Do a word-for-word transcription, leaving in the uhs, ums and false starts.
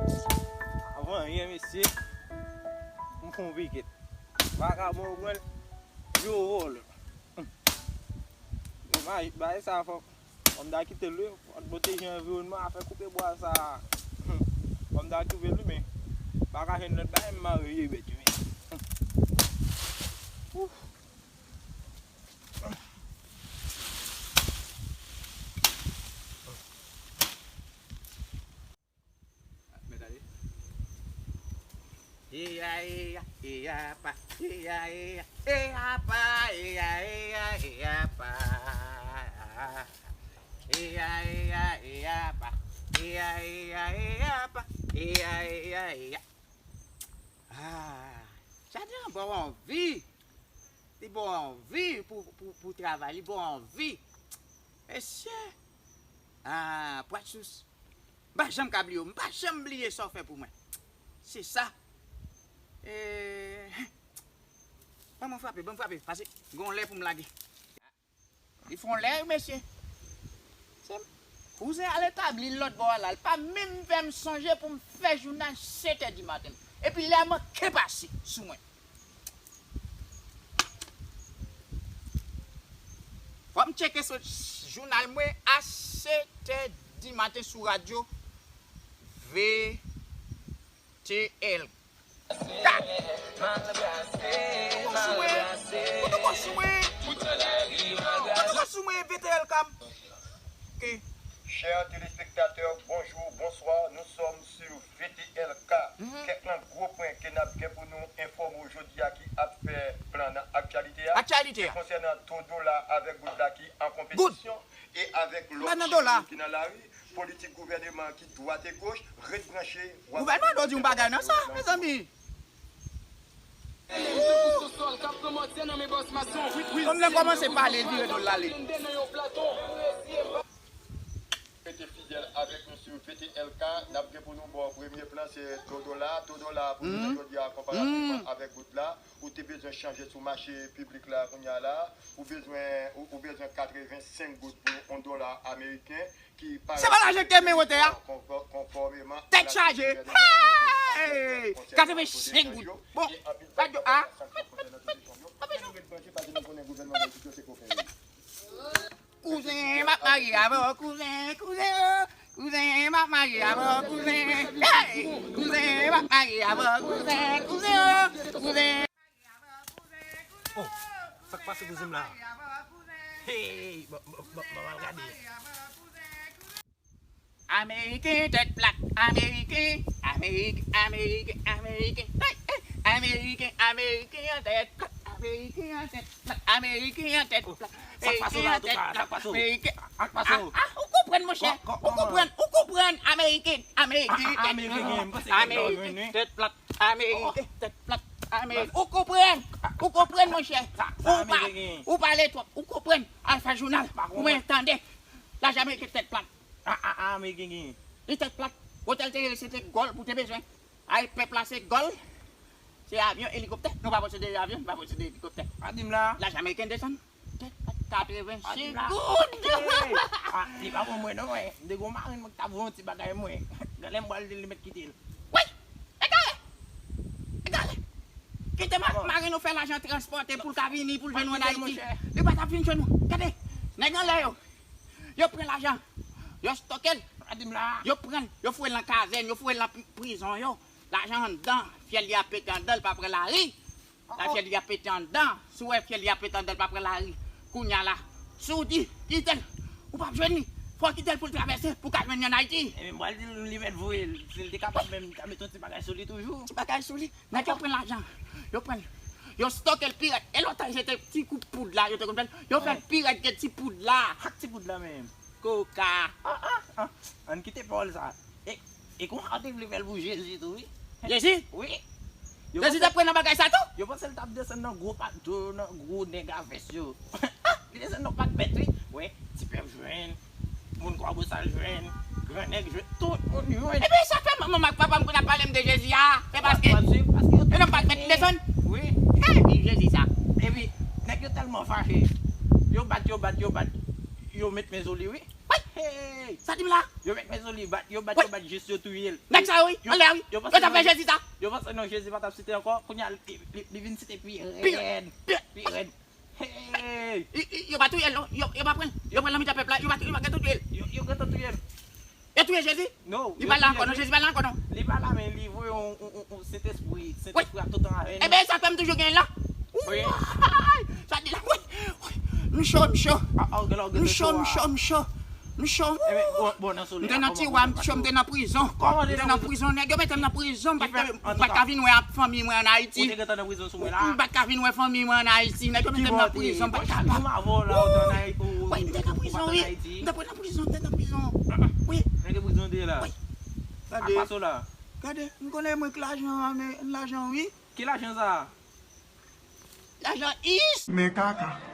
Avan anyen, mesye, m fè yon pikèt. Vakabon yo pran l, yo vòlè. Hum. Imaj, bagay sa fòk, fò m ta kite l wi, fò n pwoteje anviwònman, afè koupe bwa sa. Hum. Fò m ta koupe l wi, men pa ka jwenn lòt bagay, m mare vye bèt yo, men. Hum. Ouf. Mèt ale. Iya, iya, iya, pa. Iya, iya, iya, pa. Iya, iya, iya, iya, pa. Iya, iya, iya, pa. Iya, iya, iya, pa. Iya, iya, iya. Ah, jaden an ba w anvi. Li ba w anvi pou, pou, pou travay. Li ba w anvi. Mesye. Ah, Pratchous. M pa janm ka bliye w. M pa janm bliye sa w fè pou mwen. Se sa. Eh, ban mwen frape, ban mwen frape. Pase, gon lè pou m lage. Li fè yon lè, wi, mesye. Se kouzen al etabli l lòt bò a la. Li pa menm fè m sonje pou m fè jounal sèt è di maten. Epi lè a manke pase sou mwen. Fò m tcheke sot jounal mwen a sèt è di maten sou radyo V T L K. Ou toko sou mwen. Ou toko sou mwen. Ou toko sou mwen, V T L K. Ok. Chers téléspectateurs, bonjour, bonsoir. Nous sommes sur V T L K. Mhm. Kèk nan gwo pwen ke n ap gen pou nou enfòme w jodi a ki ap fè plan nan aktyalite a. Aktyalite a. Se konsènan to dola avèk goud la ki an konpetisyon e avèk lòt chif yo ki nan lari, politik gouvèneman ki dwat e goch, ret branche, w ap Gouvènman dwe di yon bagay nan sa, mezanmi. Kòm lè kòmanse pale, l vire do l ale. Rete fidèl avèk nou sou V T L K, n ap gen pou nou ba w premye plan, se to dola. To dola pou jounen jodi a, konparativman avèk goud la, ou te bezwen chanje sou mache piblik la kounye a la, ou bezwen, ou, ou bezwen katrevensenk goud pou yon dola ameriken ki pa Se pa lajan ke men wotè a. Konfò-, konfòmeman Tèt chaje. Hey! Katrevensenk goud. Bon, pa di a. Kouzen, m ap marye avè w, kouzen, kouzen, oh. Kouzen, m ap marye avè w, kouzen. Hey! Kouzen, m ap marye avè w, kouzen, kouzen, oh. Kouzen. Oh, sa k pase kouzen m la? Hey, bon, bon, bon, bon, al gade. Ameriken tèt plat, Ameriken, Ameriken, Ameriken, Ameriken, hey, hey, Ameriken, Ameriken an tèt plat, Ameriken an tèt plat, Ameriken an tèt plat. Sa k pase w la, antouka? Sa k pase w? Ameriken. Sa k pase w? Ah, ah, ou konprann, monchè? Ou konprann, ou konprann, Ameriken, Ameriken tèt plat, Ameriken tèt plat, Ameriken tèt plat, Ameriken. Ou konprann, ou konprann, monchè? Ou pa, ou pale twòp, ou konprann? Al fè jounal pou mwen tande. Lajan Ameriken tèt plat. Ah, ah, ah, Ameriken genyen. Li tèt plat. Otèl te rele, se te gòl pou te bezwen. Ay, pèp la se gòl. Se avyon, elikoptè. Nou pa posede avyon, nou pa posede elikoptè. Pa di m la. Lajan Ameriken desann. Tèt plat, katrevensenk goud. Hey! Ah, li pa bon mwen non, mwen. M te gon marenn mwen ki t ap voye yon ti bagay mwen. Genlè m pral di l li mèt kite l. Wi! Egare! Egare! Kite ma-, marenn ou fè lajan transpòte pou l ka vini, pou l jwenn ou ann Ayiti. Li pa t ap vin jwenn ou. Gade, nèg anlè yo. Yo pran lajan. Yo stoke l. Pa di m la. Yo pran l. Yo foure l nan kazèn. Yo foure l nan pri-, prizon yo. Lajan anndan. Fyèl li ap pete anndan. Li pa pran lari. La fyèl li ap pete anndan. Si w wè fyèl li ap pete anndan, li pa pran lari. Kounye a la. Si w di, kite l. Ou p ap jwenn li. Fò w kite l pou l travèse. Pou w ka jwenn li ann Ayiti. Ebyen, m pral di l li mèt voye l. Si l te kapab menm, li ta met yon ti bagay sou li toujou. Ti bagay sou li. Nèg yo pran lajan. Yo pran l. Yo stoke l pi rèd. E lontan yo te ti kout poud la, yo te konn fè l. Yo fè l pi rèd ke ti poud la. Ak ti poud la menm. Koka. Ah, ah, ah. Ann kite pawòl sa. E, e konsa yo te vle fè l pou Jezi tou, wi. Jezi? Wi. Jezi t ap pran nan bagay sa tou? Yo panse l t ap desann nan gwo bato, nan gwo nèg a vès yo. Li desann nan pak bèt, wi. Wè, ti pèp jwenn. Moun Kwabosal jwenn, gran nèg jwenn, tout moun jwenn. Epi sa fè manman m ak papa m konn ap pale m de Jezi a, se paske e nan pak bèt li desann? Wi. Hey, viv Jezi sa. Epi nèg yo tèlman fache, yo bat, yo bat, yo bat, yo met men sou li, wi. Wi. Hey. Sa di m la? Yo met men sou li, bat, yo bat, yo bat jis yo touye l. Nèg sa yo, wi, anlè, wi. Yo t ap fè Jezi sa. Yo panse non, Jezi pa t ap site ankò. Kounye a, li, li, li vin site pi rèd. Pi rèd. Hey! Yo pa touye l, non. Yo, yo pa pran l. Yo pran l nan mitan pèp la. Yo pa, yo pa gentan touye l. Yo, yo gentan touye l. Yo touye Jezi? Non. Li pa la ankò, non. Jezi pa la ankò, non. Li pa la, men li voye yon, yon, yon, yon Sentespri. Sentespri ap toutan avè nou. Ebyen, sa fè m toujou gen la. Wi. Sa di la, wi. Nou cho, nou cho. Nou cho, nou cho, nou cho. Nou cho. M te nan tiwa, m cho, m te nan prizon. M te nan prizon, nèg yo mete m nan prizon. M pa t ka vin wè fanmi mwen ann Ayiti. Ou te gentan nan prizon sou mwen la? M pa t ka vin wè fanmi mwen ann Ayiti. Nèg yo mete m nan prizon, m pa t ka. Wi, m te nan prizon, wi. M te nan prizon, m te nan prizon. Wi. Nèg yo prizon te la. Wi. Gade. Apa so la? Gade, m konnen mwen k lajan, men lajan, wi. Ki lajan sa? Lajan is. Men kaka.